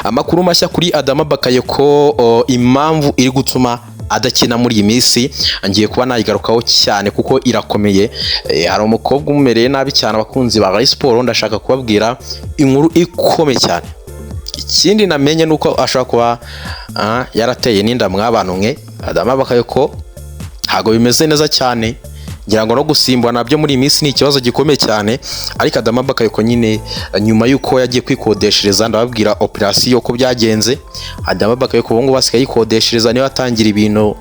Amakuru mashya kuri Adama Bakayoko, impamvu iri gutuma adakina muri iyi minsi ngiye kuba nayigarukaho cyane kuko irakomeye. Hari umukobwa umumereye nabi cyane. Abakunzi ba Rayon Sport, ndashaka kubabwira inkuru ikomeye cyane. Ikindi namenye ni uko ashobora kuba yarateye n'inda. Mw'abantu mwe, Adama Bakayoko ntabwo bimeze neza cyane. Ngira ngo no gusimbura nabyo muri iyi minsi ni ikibazo gikomeye cyane. Ariko Adama Bakayoko nyine, nyuma y'uko yagiye kwikodeshereza, ndababwira operasiyo ko byagenze. Adama Bakayoko ubu ngubu asigaye yikodeshereza, niwe atangira ibintu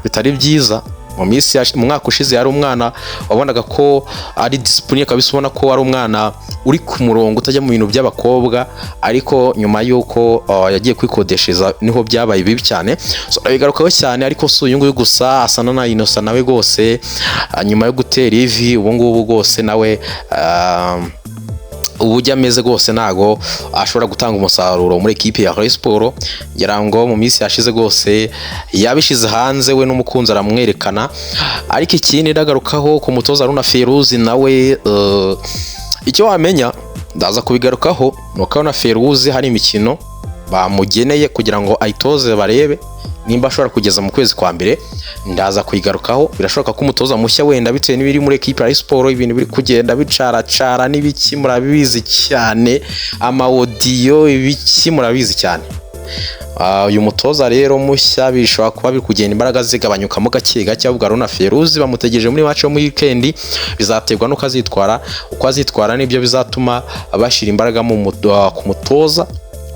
bitari byiza. Mu minsi mu mwaka ushize yari umwana wabonaga ko ari discipline kabisa, ubona ko ari umwana uri ku murongo, utajya mu bintu by'abakobwa. Ariko nyuma y'uko yagiye kwikodeshereza niho byabaye bibi cyane. So, ndabigarukaho cyane. Ariko si uyu nguyu gusa, asa na Innocent nawe rwose, nyuma yo gutera ivi, ubu ngubu rwose nawe uburyo ameze rwose ntago ashobora gutanga umusaruro muri ekipi ya Rayon Sport. Ngira ngo mu minsi yashize rwose yabishize hanze, we n'umukunzi aramwerekana. Ariko ikindi ndagarukaho ku mutoza Haruna Feruzi nawe, icyo wamenya ndaza kubigarukaho ni uko Haruna Feruzi hari imikino bamugeneye kugira ngo ayitoze, barebe nimba ashobora kugeza mu kwezi kwa mbere. Ndaza kuyigarukaho. Birashoboka ko umutoza mushya wenda, bitewe n'ibiri muri ekipe ya Rayon Sport, ibintu biri kugenda bicaracara n'ibiki, murabizi cyane, ama audio, ibiki, murabizi cyane. Uyu mutoza rero mushya bishobora kuba biri kugenda imbaraga zigabanyukamo gake gake. Ahubwo Haruna Feruzi bamutegereje muri match yo muri weekend. Bizaterwa n'uko azitwara. Uko azitwara nibyo bizatuma bashyira imbaraga ku mutoza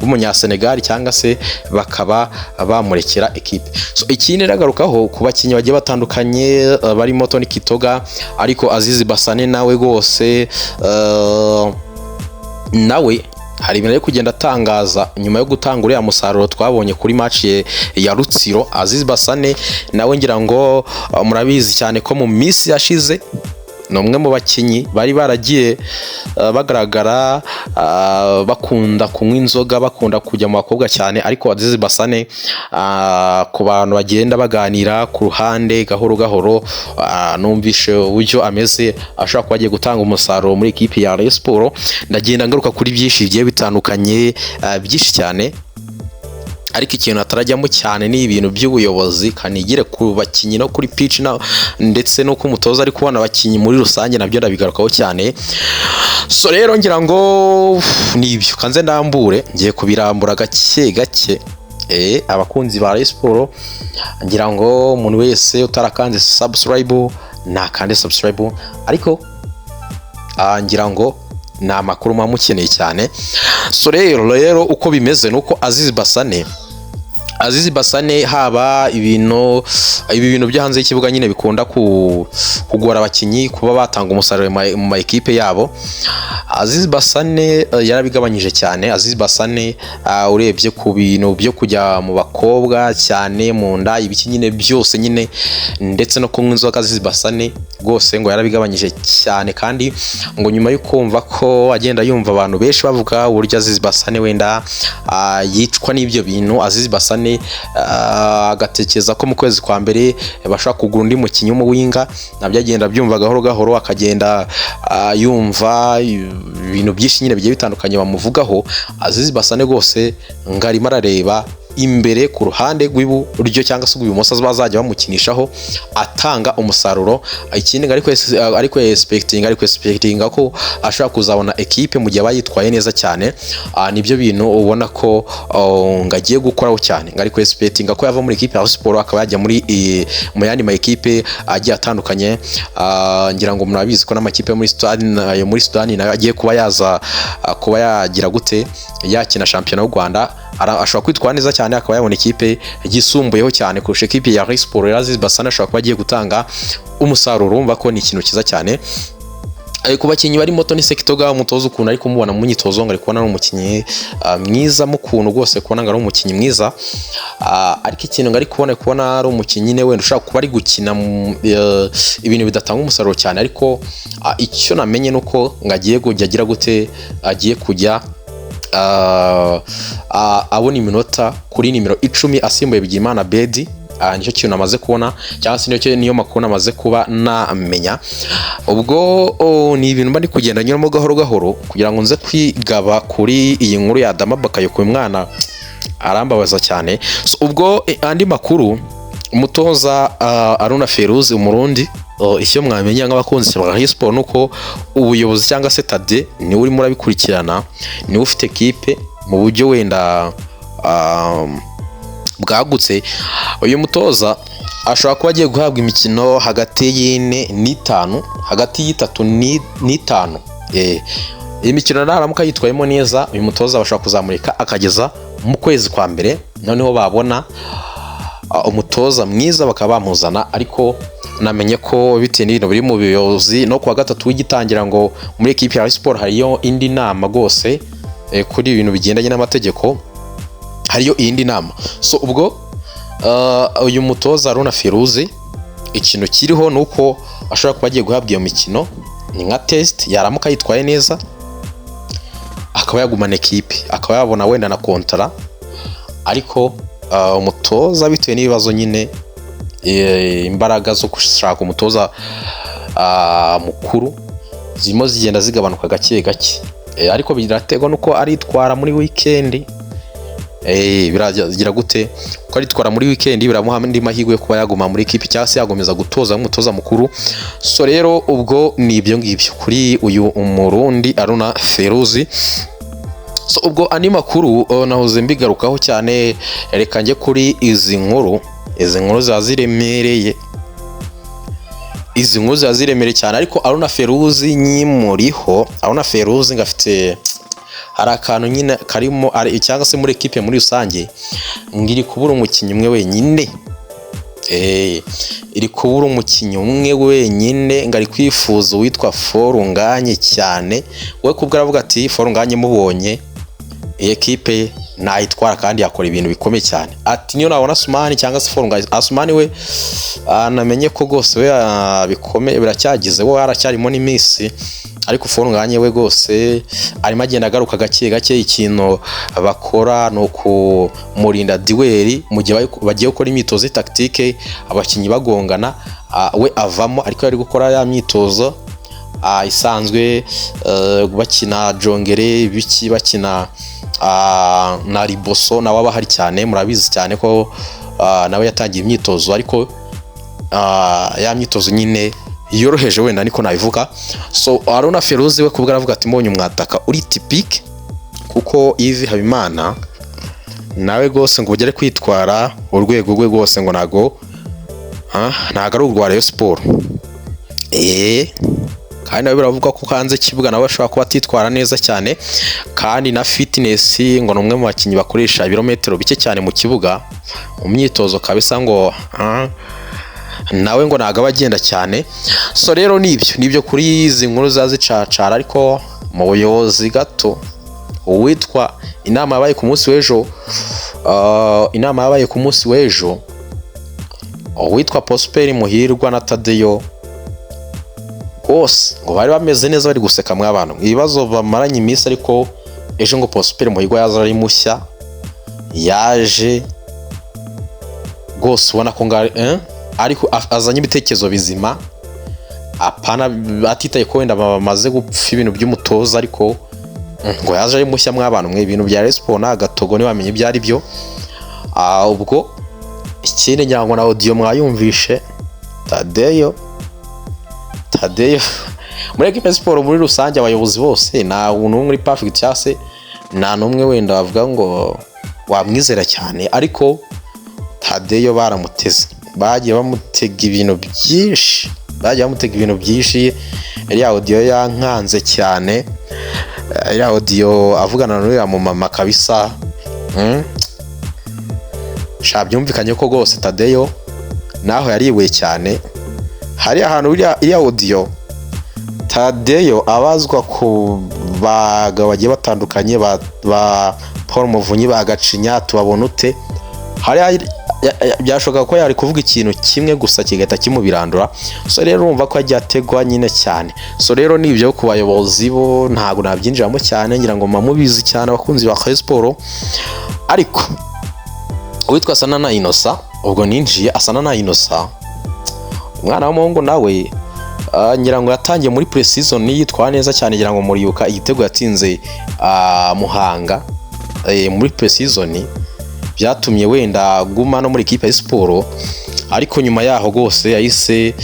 w'umunyasenegali cyangwa se bakaba bamurekera ekipe. So, ikindi ndagarukaho ku bakinnyi bagiye batandukanye, barimo Tony Kitoga. Ariko Azizi Basane nawe rwose, nawe hari ibintu ari kugenda atangaza nyuma yo gutanga uriya musaruro twabonye kuri match ya Rutsiro. Azizi Basane nawe ngira ngo murabizi cyane ko mu minsi yashize ni umwe mu bakinnyi bari baragiye bagaragara bakunda kunywa inzoga, bakunda kujya mu bakobwa cyane. Ariko Azizi Basane, ku bantu bagenda baganira ku ruhande gahoro gahoro, numvishe uburyo ameze, ashobora kuba agiye gutanga umusaruro muri ekipi ya Rayon Sport. Ndagenda ngaruka kuri byinshi bigiye bitandukanye, byinshi cyane. Ariko ikintu atarajyamo cyane ni ibintu by'ubuyobozi. Kanigire ku bakinnyi no kuri pitch na ndetse n'uko umutoza ari kubona abakinnyi muri rusange, nabyo ndabigarukaho cyane. So rero ngira ngo ni ibyo kanze ndambure, ngiye kubirambura gake gake. Abakunzi ba Rayon Sport, ngira ngo umuntu wese utarakanze subscribe nakande subscribe. Ariko ngira ngo ni amakuru muba mukeneye cyane. So rero uko bimeze ni uko Azizi Basane, haba ibi bintu byo hanze y'ikibuga nyine bikunda kugora abakinnyi kuba batanga umusaruro mu ma ekipe yabo. Azizi Basane yarabigabanyije cyane. Azizi Basane, urebye ku bintu byo kujya mu bakobwa cyane, mu nda, ibiki nyine byose nyine, ndetse no kunywa inzoga, Azizi Basane rwose ngo yarabigabanyije cyane. Kandi ngo nyuma yo kumva ko agenda yumva abantu benshi bavuga uburyo Azizi Basane wenda yicwa n'ibyo bintu, Azizi Basane agatekereza ko mu kwezi kwa mbere bashobora kugura undi mukinnyi w'umuwinga. Nabyo agenda abyumva gahoro gahoro, akagenda yumva ibintu byinshi nyine bigiye bitandukanye bamuvugaho. Azizi Basane rwose ngo arimo arareba imbere ku ruhande rw'iburyo cyangwa se rw'ibumoso bazajya bamukinishaho atanga umusaruro. Ikindi ngo ariko expecting ko ashobora kuzabona ekipe mu gihe aba yitwaye neza cyane. Nibyo bintu ubona ko, oh, ngo agiye gukoraho cyane. Ngo ariko expecting ko yava muri ekipe ya Sport akaba yajya muri mu yandi ma ekipe agiye atandukanye. Ngira ngo murabizi ko n'amakipe yo muri Sudani, yo muri Sudani nayo agiye kuba yaza, kuba yagira gute, yakina shampiyona y'u Rwanda. Ashobora kwitwara neza cyane akaba yabona ikipe yisumbuyeho cyane kurusha ekipe ya Rayon Sport. Rero Aziz Basane ashobora kuba agiye gutanga umusaruro, urumva ko ni ikintu cyiza cyane. Ku bakinnyi barimo Tony Sekitoga, umutoza ukuntu ari kumubona mu myitozo, ngo ari kubona ari umukinnyi mwiza mu kuntu rwose kubona ngo ari umukinnyi mwiza. Ariko ikintu ngo ari kubona ari umukinnyi nyine wenda ushobora kuba ari gukina ibintu bidatanga umusaruro cyane. Ariko icyo namenye ni uko ngo agiye kujya agira gute, agiye kujya abona iminota kuri nimero 10 asimbuye Bigirimana Bedi. Nicyo kintu namaze kubona, cyangwa se niyo makuru namaze kuba namenya. Ubwo ni ibintu mba ndi kugenda nyuramo gahoro gahoro kugira ngo nze kwigaba kuri iyi nkuru ya Adama Bakayoko. Uyu mwana arambabaza cyane. So, ubwo andi makuru, umutoza Aruna Feruzi Umurundi, icyo mwamenya nk'abakunzi ba Rayon Sport nuko ubuyobozi cyangwa se Tade niwe urimo urabikurikirana, niwe ufite ekipe mu buryo wenda bwagutse. Uyu mutoza ashobora kuba agiye guhabwa imikino hagati y'ine n'itanu, hagati y'itatu n'itanu. Iyi mikino naramuka yitwayemo neza, uyu mutoza bashobora kuzamurika akageza mu kwezi kwa mbere, noneho babona umutoza mwiza bakaba bamuzana. Ariko namenye ko bitewe n'ibintu biri mu buyobozi, no kuwa gatatu w'igitangira ngo muri ekipi ya Rayon Sport hariyo indi nama rwose, kuri ibintu bigendanye n'amategeko hariyo iyindi nama. So ubwo uyu mutoza Aruna Feruzi, ikintu kiriho ni uko ashobora kuba agiye guhabwa iyo mikino, ni nka test. Yaramuka yitwaye neza akaba yagumana ekipe, akaba yabona wenda na kontara. Ariko umutoza bitewe n'ibibazo nyine, imbaraga zo gushaka umutoza mukuru zirimo zigenda zigabanuka gake gake. Ariko biraterwa nuko aritwara muri weekend. Biragira gute kuko aritwara muri weekend, biramuha andi mahirwe yo kuba yaguma muri ekipi cyangwa se yakomeza gutoza nk'umutoza mukuru. So rero ubwo ni ibyo ngibyo kuri uyu Umurundi Aruna Feruzi. So ubwo andi makuru, nahoze mbigarukaho cyane. Reka njye kuri izi nkuru. Izi nkuru ziba ziremereye, izi nkuru ziba ziremereye cyane. Ariko Aruna Feruzi nyimuriho, Aruna Feruzi ngafite hari akantu nyine karimo cyangwa se muri ekipe muri rusange ngo iri kubura umukinnyi umwe wenyine. Iri kubura umukinnyi umwe wenyine, ngo ari kwifuza uwitwa Forunganye cyane. We kubwo aravuga ati: "Forunganye mubonye, iyi ekipe nayitwara kandi yakora ibintu bikomeye cyane." Ati: "Niyo nabona Asumani cyangwa se Forunganye." Asumani we namenye ko rwose we bikomeye biracyagize, we aracyarimo n'iminsi, ariko Forunganye we rwose arimo agenda agaruka gake gake. Ikintu bakora ni ukumurinda duel mu gihe bagiye gukora imyitozo tactique, abakinnyi bagongana, we avamo. Ariko ari gukora ya myitozo isanzwe, bakina jongere biki, bakina na riboso, nawe aba ahari cyane. Murabizi cyane ko nawe yatangiye imyitozo, ariko ya myitozo nyine yoroheje wenda niko nabivuga. So Aruna Feruzi we kubwo aravuga ati: "Mbonye umwataka uri typique," kuko Yves Habimana nawe rwose ngo ugere kwitwara urwego rwe rwose ngo ntago ari urwa Rayon Sport. Kandi nawe biravuga ko hanze kibuga nawe ashobora kuba atitwara neza cyane, kandi na fitness ngo ni umwe mu bakinnyi bakoresha ibirometero bike cyane mu kibuga, mu myitozo kabisa ngo nawe ngo ntabwo aba agenda cyane. So rero nibyo kuri izi nkuru za zicacara. Ariko mu buyobozi gato, uwitwa inama yabaye ku munsi w'ejo, inama yabaye ku munsi w'ejo, uwitwa Prosper Muhirwa na Tadeyo rwose ngo bari bameze neza, bari guseka mw'abantu, ibibazo bamaranye iminsi. Ariko ejo ngo Prosper Muhirwa yaza ari mushya, yaje rwose ubona ko ariko azanye ibitekerezo bizima, apana atitaye ko wenda bamaze gupfa ibintu by'umutoza. Ariko ngo yaje ari mushya mw'abantu mwe. Ibintu bya Rayon Sport ni agatogo, ntibamenye ibyo ari byo. Ubwo ikindi ngira ngo na audio mwayumvishe. Tadeyo muri ekipe siporo muri rusange, abayobozi bose nta n'umwe uri perfect, cyangwa se nta n'umwe wenda wavuga ngo wamwizera cyane. Ariko Tadeyo baramuteze, bagiye bamutega ibintu byinshi, bagiye bamutega ibintu byinshi. Iriya audio yankanze cyane, iriya audio avugana n'uriya mumama kabisa. Sha byumvikanye ko rwose Tadeyo naho yariwe cyane. Hari ahantu iriya audio Tadeyo abazwa ku bagabo bagiye batandukanye ba Paul Muvunyi, ba Gacinya, tubabona ute? Hari byashoboka ko yari kuvuga ikintu kimwe gusa kigahita kimubirandura. So rero urumva ko yagiye ategwa nyine cyane. So rero ni ibyo ku bayobozi bo, ntabwo nabyinjiramo cyane, ngira ngo muba mubizi cyane abakunzi ba Rayon Sport. Ariko Uwitwa Sanana Innocent, ubwo ninjiye Asanana Innocent, umwana w'umuhungu nawe ngira ngo yatangiye muri pre-season yitwara neza cyane. Ngira ngo muribuka igitego yatsinze Muhanga muri pre-season, byatumye wenda guma no muri ekipe ya siporo. Ariko nyuma yaho rwose yahise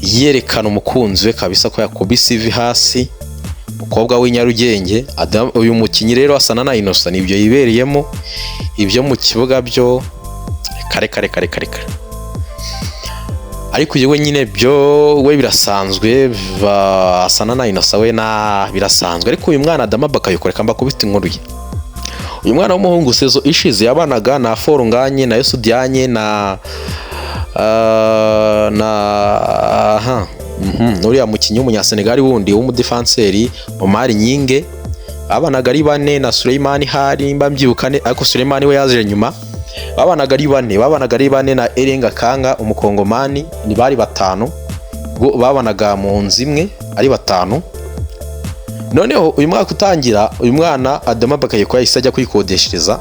yerekana umukunzi we kabisa ko yakubise ivi hasi, umukobwa w'i Nyarugenge. Uyu mukinnyi rero Asanana Innocent nibyo yibereyemo, ibyo mu kibuga byo kare kare kare kare kare. Ariko uyu we nyine byo we birasanzwe, Asanana Innocent we na birasanzwe. Ariko uyu mwana Adama Bakayoko, reka mbakubite inkuru ye. Uyu mwana w'umuhungu saison ishize yabanaga na Fall Ngagne na Youssou Diagne na aha uriya mukinnyi w'umunyasenegali wundi w'umudefanseri Omar Gning. Babanaga ari bane na Suleimani hari mba mbyibuka ariko Suleimani we yaje nyuma. Babanaga ari bane na Erenga Kanga umukongomani, ni bari batanu. Babanaga mu nzu imwe ari batanu. Noneho uyu mwaka utangira, uyu mwana Adama Bakayoko yahise ajya kwikodeshereza,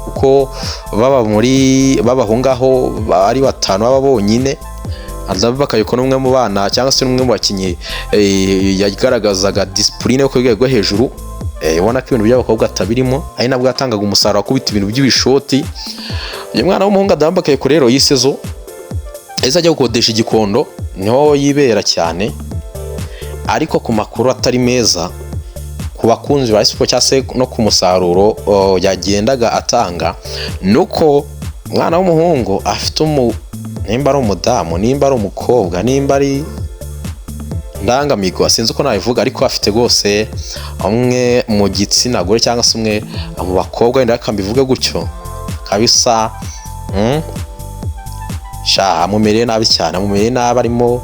kuko baba muri baba aho ngaho ari batanu, baba bonyine. Adama Bakayoko ni umwe mu bana cyangwa se umwe mu bakinnyi yagaragazaga discipline yo ku rwego rwo hejuru, ubona ko ibintu by'abakobwa atabirimo, ari nabwo yatangaga umusaruro akubita ibintu by'ibishoti. Uyu mwana w'umuhungu Adama Bakayoko rero iyi saison yahise ajya gukodesha igikondo, niho yibera cyane. Ariko ku makuru atari meza ku bakunzi ba siporo cyangwa se no ku musaruro yagendaga atanga, nuko umwana w'umuhungu afite nimba ari umudamu, nimba ari umukobwa, nimba ari ndangamigwa, sinzi uko nabivuga, ariko afite rwose umwe mu gitsina gore cyangwa se umwe mu bakobwa, wenda reka mbivuge gutyo kabisa, sha amumereye nabi cyane, amumereye nabi. Arimo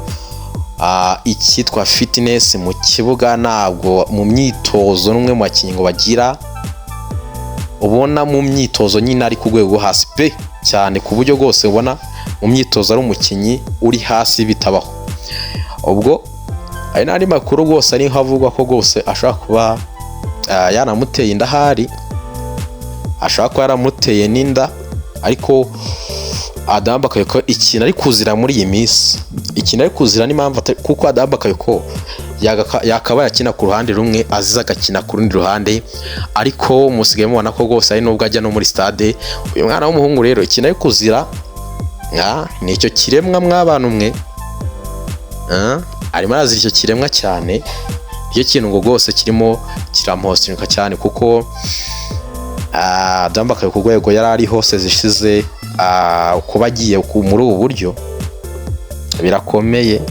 icyitwa fitness mu kibuga ntabwo, mu myitozo n'umwe mu bakinnyi ngo bagira ubona mu myitozo nyine ari ku rwego rwo hasi pe cyane, ku buryo rwose ubona mu myitozo ari umukinnyi uri hasi bitabaho. Ubwo hari n'andi makuru rwose ariho avugwa ko rwose ashobora kuba yanamuteye inda, ahari ashobora kuba yaramuteye n'inda. Ariko Adama Bakayoko ikintu ari kuzira muri iyi minsi, ikintu ari kuzira n'impamvu kuko Adama Bakayoko yakabaye akina ku ruhande rumwe, aziza agakina ku rundi ruhande. Ariko musigaye mubona ko rwose ari nubwo ajya no muri stade. Uyu mwana w'umuhungu rero ikintu ari kuzira ni icyo kiremwa mw'abantu mwe. Arimo arazira icyo kiremwa cyane, nicyo kintu ngo rwose kirimo kiramuhostinika cyane, kuko Adama Bakayoko ku rwego yari ari hose zishize, kuba agiye muri ubu buryo birakomeye.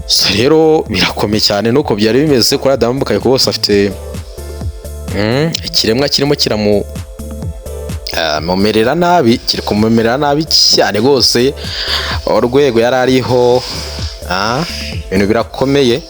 So rero birakomeye cyane nuko byari bimeze kuri Adama Bakayoko. Bose afite ikiremwa kirimo kiramu mumerera nabi, kiri kumumerera nabi cyane rwose. Urwego yari ariho, ibintu birakomeye.